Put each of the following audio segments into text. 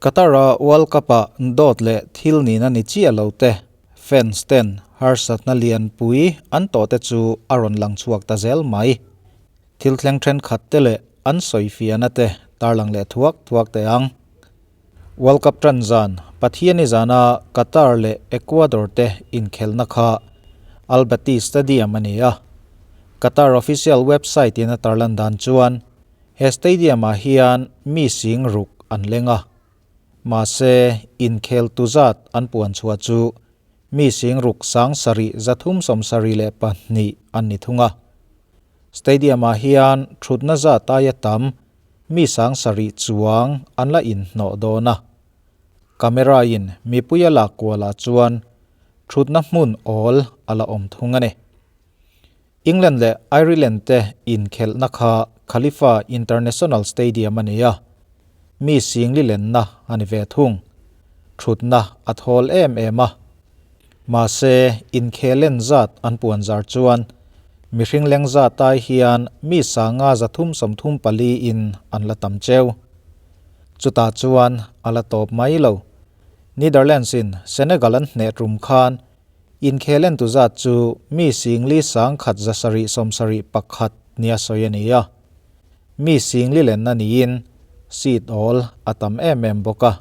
Qatar-a World Cup-ah dawt leh thil nihna ni chiah lo te, fans ten harsatna lianpui an tawh te chu a rawn lang chhuak ta zel mai. Thil thleng thenkhat te leh an sawifiahna te tarlang leh thuak thuak teh ang. World Cup tan zan, Pathiani zana Qatar leh Ecuador te inkhelhna kha Al Bati Stadium a ni a. Qatar official website in a tarlan dan chuan He stadium-ah hian mi sing ruk an leng a, mahse inkhel tu zat an puan chhuah chu mi sing ruk sang sarih 372 an ni thung a. Stadium-ah hian thutna zat aia tam mi sang sarih chuang an la inhnawh dawn a. Camera-in mipui a lak kualah chuan thutna hmun awl a la awm thung a ni. England leh Ireland te inkhelhna kha Khalifa International Stadium a ni a, mi singli lenna a ni ve thung. Thutna a thawl em em a. Mahse, inkhelen zat an puan zar chuan mihring leng zat ai hian mi sanga 334 in an la tam cheu. Chutah chuan a la tawp mai lo. Netherlands in Senegal an hneh tum khan Inkhel entu zat chu mi singli sang khat 771 nia sawi a ni a. Mi singli lenna niin seat awl a tam em em bawk a.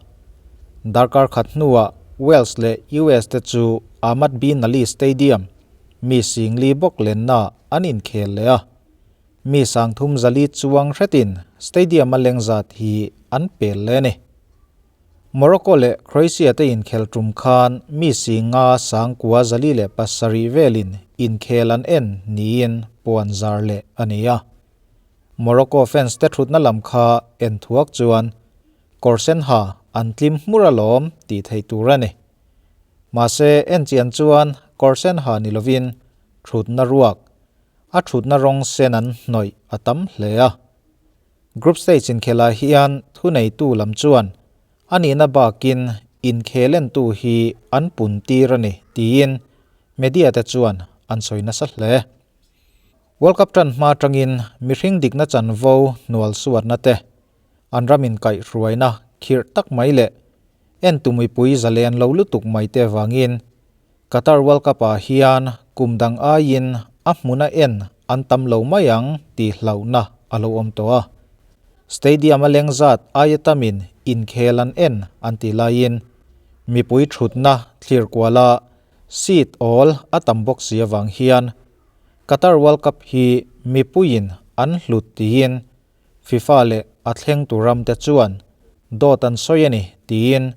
Darkar khat hnuah Wales leh US te chu Ahmad Bin Ali Stadium mi singli bawk lenna an inkhel leh a. Mi sang thum zali chuang hretin stadium a leng zat hi an pel leh a ni. Morocco leh Croatia te inkhel tum khan mi si nga sang kua 407 velin inkhel an en niin puan zar leh a ni a. Morocco fans te thutna lam kha en thuak chuan kawr sen ha an tlim hmur alawm tih theih tur a ni. Mahse en chian chuan kawr sen ha ni lovin thutna ruak, a thutna rawng sen an hnawih a tam hle a. Group stage inkhelah hian thuneitu lam chuan a nihna bakin inkhelentu hi an pun tir a ni tiin media te chuan an sawi nasa hle. World Cup tan hma atangin mihring dikna chanvo hnual suatna te, an ram inkaihhruaina khirh tak mai leh entu mipui zalen lo lutuk mai te avangin Qatar World Cup ah hian kum dang aiin a hmuna en an tam lo mai ang tih hlauhna a lo awm tawh a. Stadium a leng zat aia tamin inkhel an en an tih laiin mipui thutna thlir kuala seat awl a tam bawk si avang hian Qatar World Cup hi mipuiin an hlut tiin FIFA leh a thlengtu ramte chuan dawt an sawi a ni tiin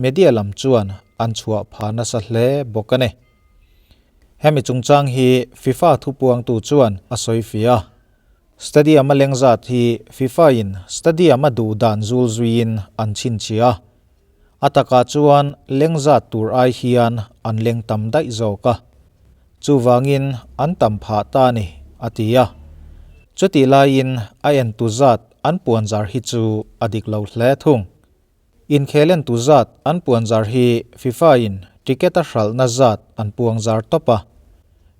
media lam chuan an chhuah phah nasa hle bawk a ni. Hemi chungchang hi FIFA thupuangtu chuan a sawi fia a. Stadium a leng zat hi FIFA in stadium a duh dan zul zuiin an chhinchhiah a. A takah chuan leng zat tur ai hian an leng tam daih zawk a. Chuvangin an tam phah ta a ni, a ti a. Chutih laiin a entu zat an puanzar hi chu a dik lo hle thung. Inkhel entu zat an puanzar hi FIFA in ticket a hralhna zat an puangzar tawp a.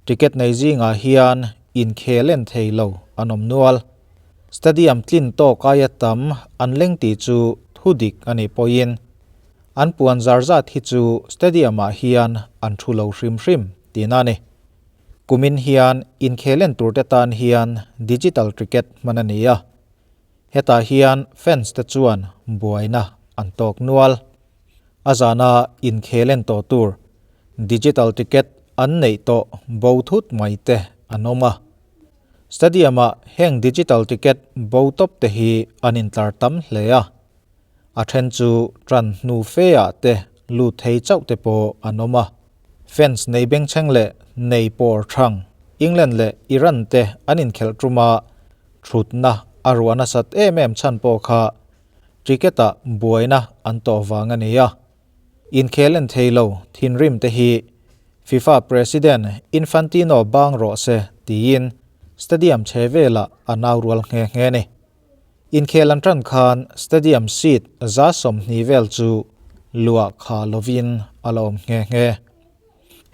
Ticket nei zingah hian inkhel en thei lo an awm nual. Stadium tlin tawk aia tam an leng tih chu thu dik a nih pawhin an puan zar zat hi chu stadium-ah hian an thu lo hrim hrim tihna a ni. Kumin hian inkhel en turte tan hian digital ticket hman a ni a, hetah hian fans te chuan buaina an tawk nual. A zana inkhel en tawh tur digital ticket an neih tawh bo thut mai te an awm a. Stadium-ah heng digital ticket bo tawp te hi an intlar tam hle a, a then chu tan hnu fe-ah te lut thei chauh te pawh an awm a. Fans nei bengchheng leh nei pawr thang England leh Iran te an inkhelh ṭuma thutna a ruah nasat em em chhan pawh kha ticket-ah buaina an tawh vang a ni a. Inkhel en thei lo thinrim te hi FIFA President Infantino bang rawh se tiin stadium chhe velah a nau rual nghe nghe ni. Inkhel an tan khan stadium seat 20% vel chu luah kha lovin a la awm nghe nghe.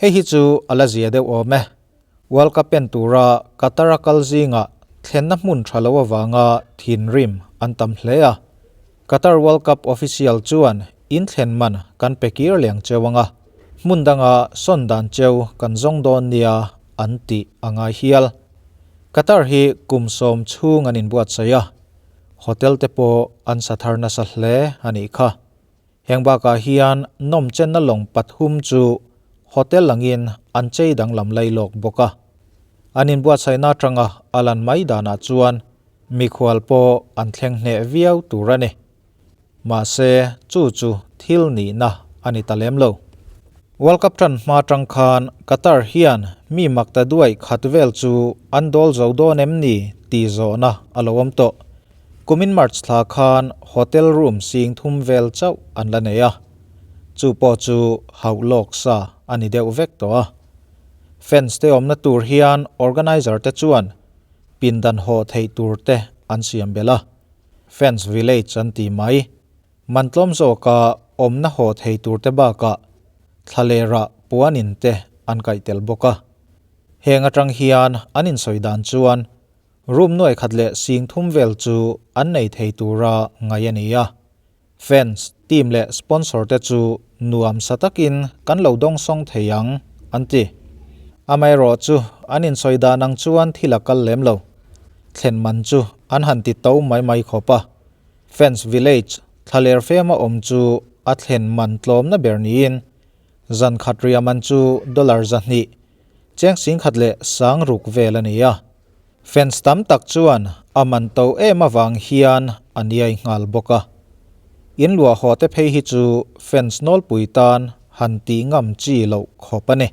Hei hi chu a la zia deuh awm e. World Cup en tura Qatar a kal zingah thlenna hmun tha lo avanga thinrim an tam hle a. Qatar World Cup official chuan in thlen man kan pe kir leng cheu anga, hmun danga sawn dan cheu kan zawng dawn nia an tih a ngai hial. Qatar hi kum sawm chhung an inbuatsaih a, hotel te pawh an sa thar nasa hle a nih kha. Heng bakah hian nawmchenna lawng pathum chu hotel angin an chei danglam lailawk bawk a. An inbuatsaihna atanga a lan mai danah chuan mikhual pawh an thleng hneh viau tur a ni. Mahse, chu chu thil nihna a ni ta lem lo. World Cup tan hma atang khan Qatar hian mi mak ta duai khat vel chu an dawl zo dawn em ni tih zawhna a lo awm tawh. Kumin March thla khan hotel room sing thum vel chauh an la nei a, chu pawh chu hauh lawk sa a ni deuh vek tawh a. Fans te awmna tur hian organizer te chuan pindan haw theih tur te an siam belh a, fans village an ti mai. Man tlawm zawka awmna haw thei tur te bakah thlalera puanin te an kaih tel bawk a. Heng atang hian an insawi dan chuan room nuai khat leh sing thum vel chu an nei thei tura ngaih a ni a. Fans, team leh sponsor te chu nuam sa takin kan lo dawngsawng thei ang, an ti. Amaherawh chu an insawi dan ang chuan thil a kal lem lo. Thlen man chu an han ti to mai mai khawp a. Fans Village thlaler fema awm chu a thlen man tlawmna ber niin zan khat ria man chu dollar 200, cheng singkhat leh sang ruk vel a ni a. Fans tam tak chuan a man to em avang hian a niai nghal bawk a. In luah haw te phei hi chu fans nawlpui tan han tih ngam chi loh khawp a ni.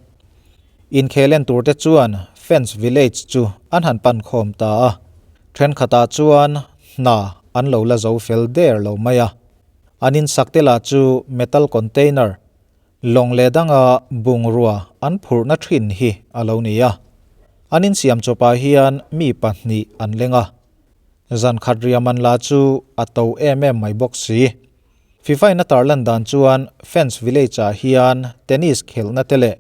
Inkhel en tur te chuan Fans Village chu an han pan khawm ta a. Thenkhatah chuan hna an lo la zo fel der lo mai a. An insak te lah chu metal container, lawng leh danga bungrua an phurhna thin hi a lo ni a. An insiam chawpah hian mi pahnih an leng a. Zan khat riam an la chu a to em em mai bawk si. FIFA in a tarlan dan chuan Fans Village ah hian tennis khelhna te leh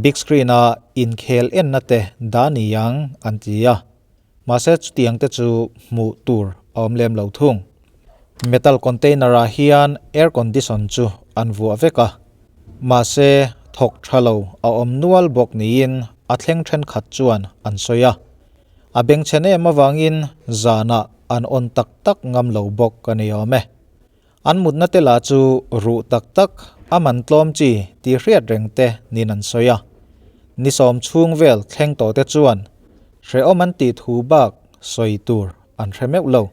big screen a inkhel enna te dah ni ang an ti a. Mahse chutiang te chu hmuh tur a awm lem lo thung. Metal container ah hian air condition chu an vuah vek a. Mahse thawk tha lo a awm nual bawk niin a thleng thenkhat chuan an sawi a. A bengchhen em avangin zanah an on tak tak ngam lo bawk a ni awm e. An mutna te lah chu ruh tak tak a man tlawm chi tih hriat reng te niin an sawi a. Ni sawm chhung vel thleng tawh te chuan hrehawm an tih thu bak sawi tur an hre meuh lo.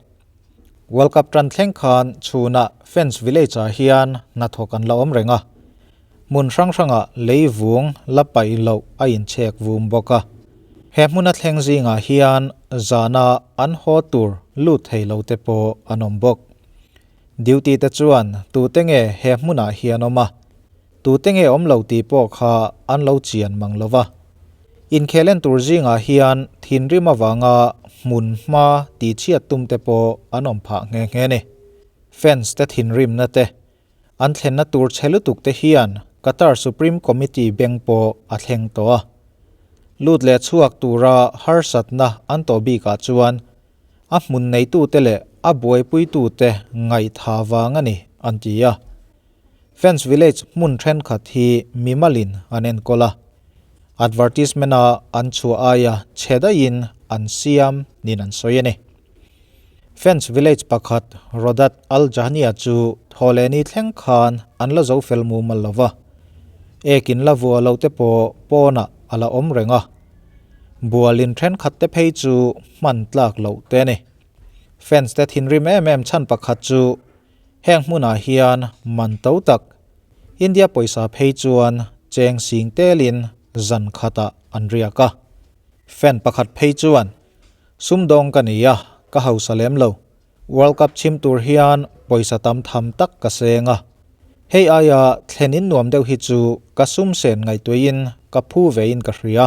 World Cup tan thleng khan chhunah Fans Village ah hian hnathawk an la awm reng a. Hmun hrang hrangah lei vung la paih loh a inchhek vum bawk a. He hmuna thleng zingah hian zana an haw tur lut thei lo te pawh an awm bawk. Duty te chuan tute nge he hmunah hian awm a, tute nge awm lo tih pawh kha an lo chian mang lo va. Inkhel en tur zingah hian thinrim avanga hmun hma tihchhiat tum te pawh an awm phah nghe nghe a ni. Fans te thinrimna te, an thlenna tur chhe lutuk te hian Qatar Supreme Committee beng pawh a thleng tawh a. Lut leh chhuak tura harsatna an tawh bikah chuan a hmun neitute leh a buaipuitute ngaihtha vang a ni, an ti a. Fans Village hmun thenkhat hi mimalin an enkawl a, advertisement-a an chhuah aia chhe daihin an siam niin an sawi a ni. Fans Village pakhat Rodat Al Jahnia chu thawhlehni thleng khan an la zo fel mumal lo va, ekin la vua lo te pawh pawnah a la awm reng a. Bualin thenkhat te phei chu hman tlak loh te a ni. Fans te thinrim em em chhan pakhat chu heng hmunah hian man to tak India pawisa phei chuan cheng sing telin zan khatah an riak a. Fan pakhat phei chuan sumdawng ka ni a, ka hausa lem lo. World Cup chhim tur hian pawisa tam tham tak ka seng a. Hei aia thlen in nuam deuh hi chu ka sum sen ngaihtuahin ka phu vein ka hria.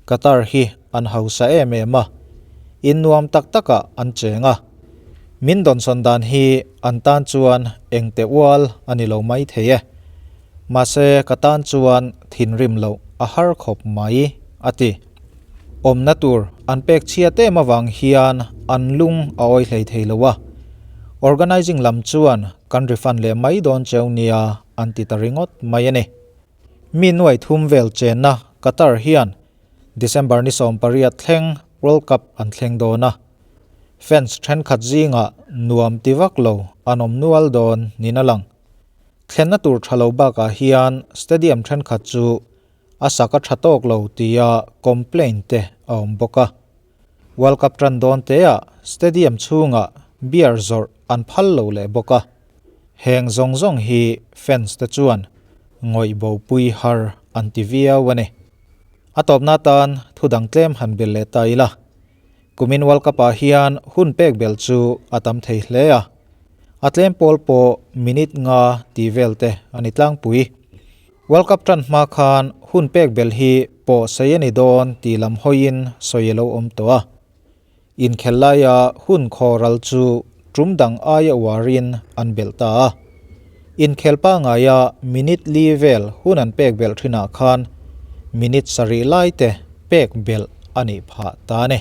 Qatar hi an hausa em em a, in nuam tak takah an cheng a. Min dawnsawn dan hi an tan chuan engte ual a ni lo mai thei e. Mahse ka tan chuan thinrim loh a har khawp mai, a ti. Awmna tur an pek chhiat em avang hian an lung a awi hlei thei lo a. Organising lam chuan kan refund leh mai dawn cheu nia an ti ta ringawt mai a ni. Mi nuai thum vel chenna Qatar hian December ni 18 thleng World Cup an thleng dawn a. Fans thenkhat zingah nuam ti vak lo an awm nual dawn niin a lang. Thlenna tur tha lo bakah hian stadium thenkhat chu a sak a tha tawk lo tia complaint te a awm bawk a. World Cup tan dawn teah stadium chhungah beer zawrh an phal lo leh bawk a. Heng zawng zawng hi fans te chuan ngawih bopui har an ti viau a ni. A tawpna atan thu dang tlem han belh leh ta ila. Kumin World Cup ah hian hun pek belh chu a tam thei hle a, a tlem pawl pawh minute nga tih vel te a ni tlangpui. World Cup tan hma khan hun pek belh hi pawh sei a ni dawn tih lam hawiin sawi a lo awm tawh a. Inkhel laia hun khawral chu tum dang aia uarin an belh ta a. Inkhel pangaia minute li vel hun an pek belh thinah khan minute sarih lai te pek belh a nih phah ta a ni.